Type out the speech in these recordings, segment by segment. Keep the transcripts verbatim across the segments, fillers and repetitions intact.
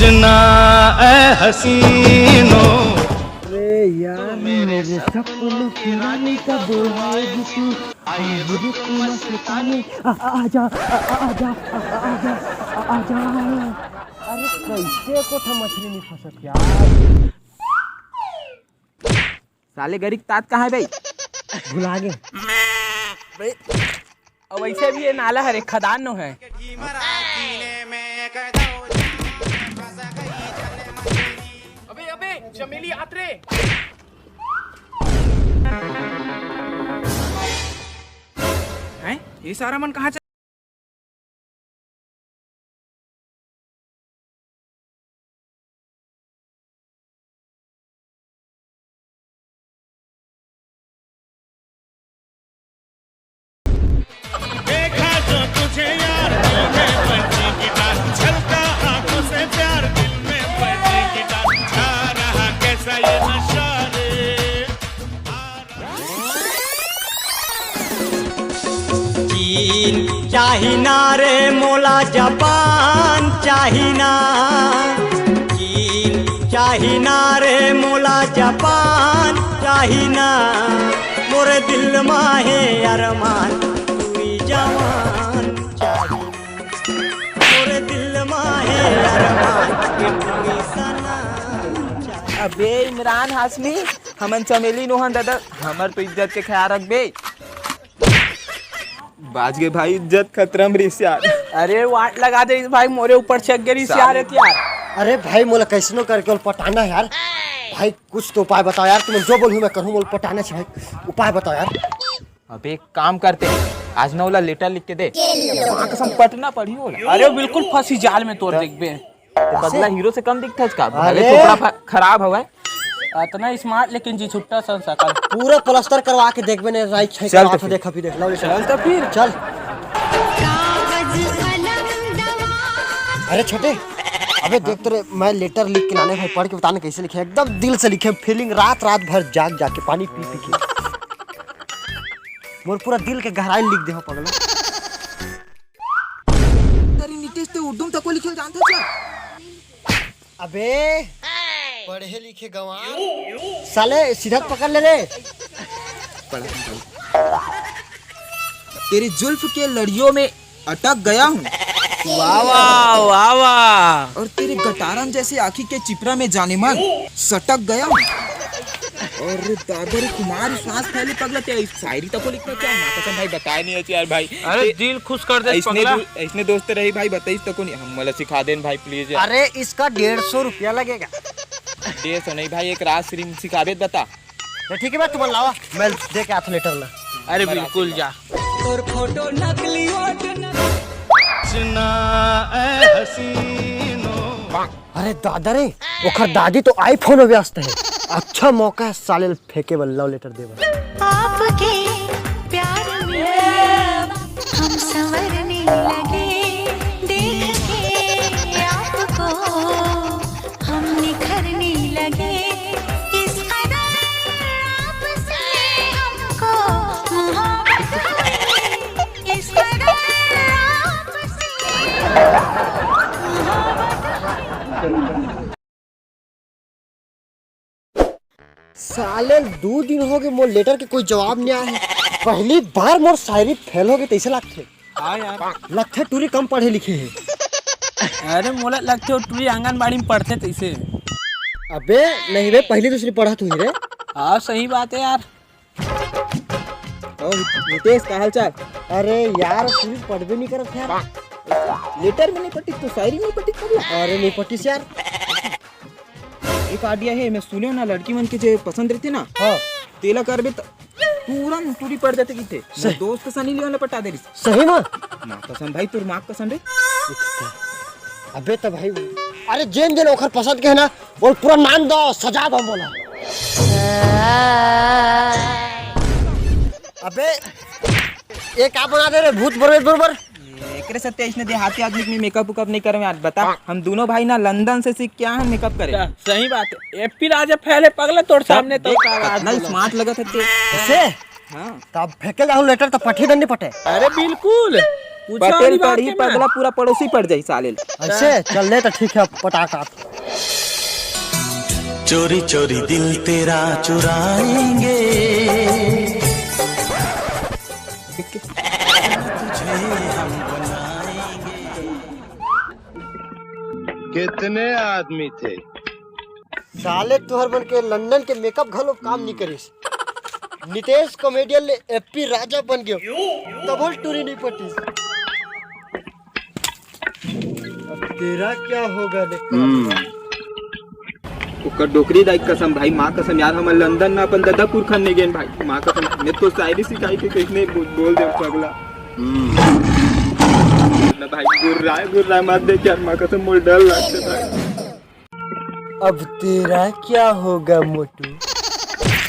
ना ए हसीनो। अरे यार, मेरे सपनों की रानी कब आएगी तू? आज रुक ना सताने। आ, आ, आजा, आ, आ, आजा, आ, आ, आजा, आ, आजा। अरे कैसे कोठा मछली नहीं फंसत यार? साले गरी के तात कहाँ है बे? भुला गे। अउ वैसे भी ये नाला हरे, खदान नो है। अबे, अबे, चमेली आत रे। हैं? ये सारा मन कहाँ चल- देखा जो तुझे यार, दिल में बजी गिटार, छलका आंखों से प्यार, दिल में बजी गिटार, छा रहा कैसा ये नशा रे। चीन चाही ना रे मोला, जापान चाही ना। चीन चाही ना रे मोला, जापान चाही ना। मोर दिल मा हे अरमान, तू ही जवान चाही ना। मोर दिल मा हे अरमान, तू ही सनम चाही ना। अबे इमरान हाशमी, हमन चमेली नोहन दादा, हमर तो इज्जत के ख्याल रखबे। बाज गे भाई, इज्जत खतरा म रिस यार। अरे वाट लगा दे भाई, मोरे ऊपर छक गे रिस यार, यार। अरे भाई, मोला कैसनो करके ओला पटाना है यार। भाई कुछ तो उपाय बताओ यार, तुम जो बोलूँ मैं करूँ, मोला पटाना है भाई, उपाय बताओ यार। अबे एक काम करते, आज ना ओला लेटर लिख के दे। माँ कसम पटना पड़ी ओला। अरे बिल्कुल फंसी जाल में तोर देखबे। तो पगला हीरो से कम दिखता है इसका। भले अरे। चोपड़ा फा-, खराब हवा है। इतना स्मार्ट लेकिन जी छुट्टा सन सकल। पूरा प्लास्टर करवा के देखबे ने, राई छे चल करवा तो के फिर। देखा भी देख लो। चल तो फिर। चल। कागज कलम दवा। अरे छोटे, अबे देख तो रे, मैं लेटर लिख के लाने भाई, पढ़ के बताने कैसे लिखे, एकदम दिल से लिखे, फीलिंग, रात रात भर जाग जाग के पानी पी पी के मोर पूरा दिल के गहराई लिख दे हो पगला। तेरी नीतीश ते उर्दू में तको लिखे जानते क्या? अबे पढ़े लिखे गवार। साले सीधा पकड़ ले रे। तेरी जुल्फ के लड़ियों में अटक गया हूँ। वाह वाह, वाह वाह। और तेरे गटारम जैसे आँखी के चिपरा में जाने मन सटक गया हूँ। और दादर कुमार श्वास फैले पगला, ते शायरी तको लिखना क्या? माँ कसम भाई बताए नहीं है यार भाई। अरे ते- दिल खुश कर दे ऐसने पगला। दो-, ऐसने दोस्त रही भाई, बताइस तको नहीं, हम मला सिखा देन भाई प्लीज यार। अरे इसका डेढ़ सौ रुपया लगेगा। डेढ़ सौ नहीं भाई, एक रात श्री सिखाबे बता। तो ठीक है, मैं तुम्हें लावा, मैं दे के हाथ लेटर ला। अरे बिल्कुल जा। तोर फोटो नकली ओट न- ना ए हसीनो। अरे दादा रे, ओखर दादी तो आईफोन में व्यस्त है। अच्छा मौका है साले ल फेंके बर, लव लेटर दे बर। आपके प्यार में हम संवरने लगे, देख के आपको हम निखरने लगे। इस कदर आपसे हमको मोहब्बत हुई, इस कदर आपसे मोहब्बत हुई। साले दू दिन हो गए, मोर लेटर के कोई जवाब नहीं आया है। पहली बार मोर शायरी फेल हो गई, तैसे लगथे। हाँ यार। लगथे टूरी कम पढ़े लिखे है। अरे मोला लगथे वो टूरी आंगनबाड़ी में पढ़थे तैसे। अबे नहीं बे, पहली दूसरी पढ़त हुई रे। हाँ सही बात है यार। ओ, नितेश, का हाल चाल? अरे यार, तू भी पढ़बे नहीं करत यार। लेटर में नहीं पटी तो शायरी नहीं पटी कर। अरे नहीं पटिस यार। एक आइडिया है, मैं सुने ना, लड़की मन के जे पसंद रहते ना, हाँ। तेला करबे त तुरंत टूरी पड़ जाते किथे। सही। दोस्त सनी लियोन ला पटा दे रिस। सही में? माँ कसम भाई, तोर माँ कसम रे। अबे तो भाई, अरे जेन जेन ओखर पसंद के है ना, वो पूरा नाम दो, सजा दो बोला। अबे ये का बना दे रे, भूत बरोबर बरोबर। एकरे सत्ते इसने देहाती आदमी में मेकअप उकअप नहीं करवे यार। बता, हम दोनों भाई ना लंदन से सीख के आए हैं मेकअप करे। सही बात है, एपी राजा फैले पगला तोर सामने तो देख, का बात कितना बोला। स्मार्ट लगत है ते। ऐसे? हाँ। तब फेंके जाहू लेटर तो पठी दन नहीं पटे। अरे बिल्कुल। पूछा पटेल वाली बात पढ़ी है ना। पगला, पूरा पड़ोसी पड़ जाई साले ल। ऐसे चल ले तो ठीक है, पटाखा। चोरी चोरी दिल तेरा चुराएंगे। तुझे हम बनाएंगे। कितने आदमी थे? साले तुहर मन के लंदन के मेकअप घलो काम नहीं करिस। नितेश कॉमेडियन ले एप्पी राजा बन गयो, तभो ले टूरी नहीं पटिस। अब तेरा क्या होगा रे? हम्म। ओकर डोकरी दाई के कसम भाई, माँ कसम यार, हमर लंदन में अपन ददा पुरखन ने गेन भाई, माँ कसम, मैं तो शायरी सिखाई के कइसने बोल, बोल दे पगला। हम्म। ना भाई, गुर्राए, गुर्राए मत देख यार, माँ कसम मोर डर लगथे भाई। अब तेरा क्या होगा मोटू?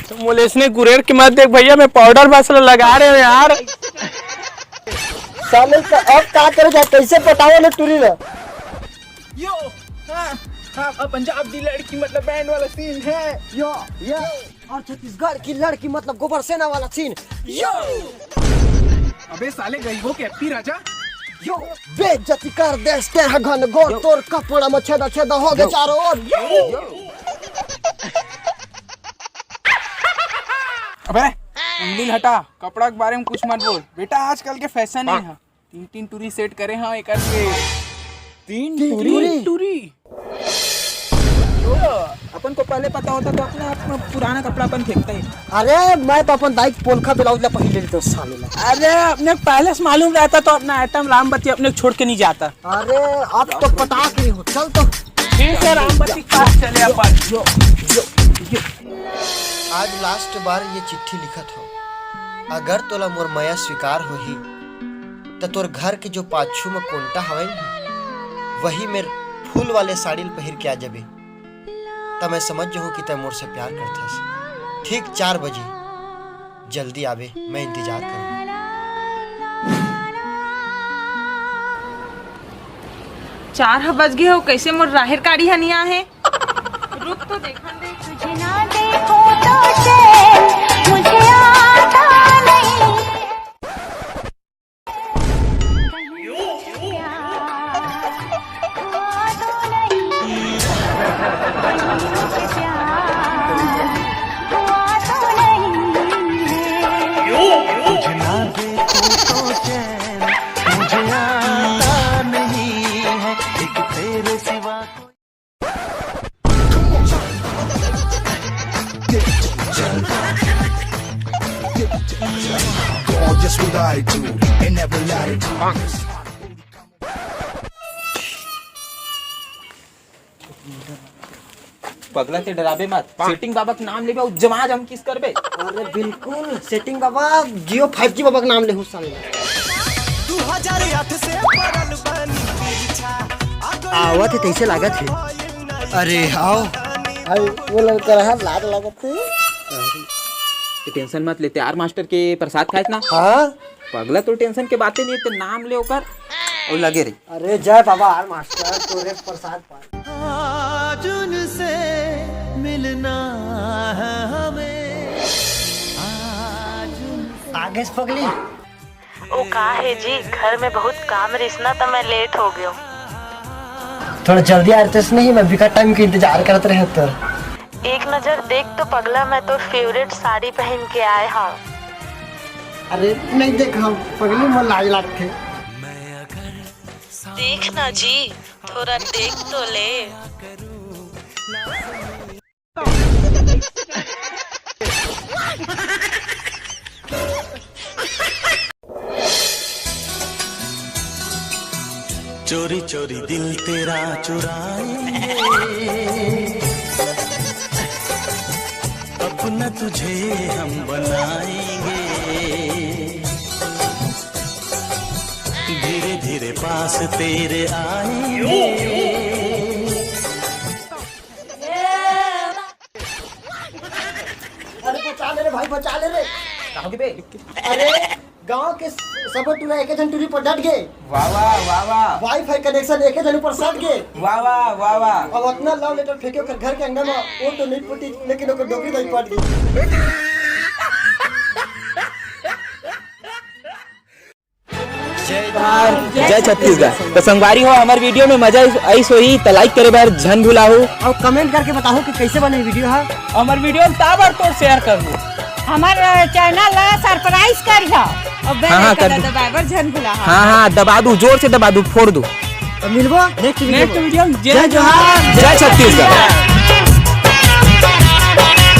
तो मोले इसने गुरेर के मत देख भैया, मैं पाउडर बस लगा रहे हो यार। साले का अब का करे जाए, कैसे पटाओ ना टूरी ना? यो, हाँ, हाँ, अब पंजाब की लड़की मतलब बैंड वाला सीन है। यो, यो, और छत्तीसगढ़ की लड़की मतलब गोबर सेना वाला सीन। यो। अबे साले गरीबों के एप्पी राजा। यो, बेइज्जती कर देस तेहा घन घोर, यो। तोर कपड़ा में छेदा छेदा हो गए यो। चारों ओर। यो। अबे उंगली हटा, कपड़ा के बारे में कुछ मत बोल बेटा, आजकल के फैशन ही है। तीन तीन टूरी सेट करे हाँ एक के। तीन तीन टूरी? टूरी? टूरी। यो, अपन को पहले पता होता तो अपने आप में पुराना कपड़ा अपन फेंकता ही। अरे मैं तो अपन दाई के पोलखा ब्लाउज ला पहिन लेता साले ला। अरे अपने पहले से मालूम रहता तो अपना आइटम रामबती अपने को छोड़ के नहीं जाता। अरे अब तो पटा के ही हो, चल तो। ठीक है, रामबती के पास चले अपन। यो, यो, यो। आज लास्ट बार ये चिट्ठी लिखत हो, अगर तोला मोर मया स्वीकार होही, त तोर घर के जो पाछू म कोंटा हवय न, वही मेर फूल वाले साड़ी ल पहिर के आ जबे, त मैं समझ जहूं कि तै मोर से प्यार करथस। ठीक चार बजे जल्दी आबे, मैं इंतजार करूं। चार ह बज गे हो, कैसे मोर राहेर काड़ी ह निया हे? रुक तो देखन दे। तुझे ना देखो तो चैन मुझे आता नहीं। पगला, ते डराबे मत। सेटिंग बाबा के नाम लेबे, अउ जमा जम किस करबे। अरे बिल्कुल, सेटिंग बाबा, जियो फाइव जी बाबा के नाम लेहू साले। दू हजार आठ से पड़ल बानी पीछा। आवत हे, तैसे लागत हे। अरे आओ। भाई, वो लड़का रहा, लाज लागत हे। ते टेंशन मत ले, ते आर मास्टर के प्रसाद खाए ना। हाँ। पगला, तो टेंशन के बातें नहीं, ते नाम ले ओकर अउ लगे रही। अरे जय बाबा आर मास्टर, तोरे प्रसाद पाए। आज उनसे मिलना है हमें, आज उनसे। आगे से पगली। ओ का हे जी, घर में बहुत काम रिस ना, त मैं लेट हो गयो। थोड़ा जल्दी आ रहते नहीं, मैं बिकट टाइम के इंतजार करत रहे तो। एक नजर देख तो पगला, मैं तोर फेवरेट साड़ी पहन के आए हूँ। अरे नहीं देख, हम पगली, मोर लाज लागथे। देख ना जी, थोड़ा देख तो ले। चोरी चोरी दिल तेरा चुराएंगे, अपना तुझे हम बनाएंगे, धीरे धीरे पास तेरे आएंगे। अरे बचा ले रे भाई, बचा ले रे। का होगे बे? अरे गांव के सबो टूरा एके झन टूरी पर डट गे। वाह, वाह, वाह, वाह। वाईफाई कनेक्शन एके झन ऊपर सट गे। वाह, वाह, वाह, वाह। अब अतना लव लेटर फेंके ओकर घर के अंगना में, वो तो नहीं पटी, लेकिन ओकर डोकरी दाई पट गई। जय जय छत्तीसगढ़। तो संगवारी हो, हमर वीडियो में मजा आइस होही त लाइक करे बर झन भुलाहू। अउ कमेंट करके बताहू कि कइसे बने वीडियो ह। हमर वीडियो ल ताबड़तोड़ शेयर करहू। हमर चैनल ला सब्सक्राइब करिहा। अउ बेल हाँ, हाँ, आइकन कर ला दू। दबाए बर झन भुलाहा। हाँ, हाँ, दबा दू, जोर से दबा दू, फोड़ दू। तो मिलबो नेक्स्ट वीडियो नेक्स्ट में। वीडियो में। जय जय जोहार। जोहार, जय छत्तीसगढ़।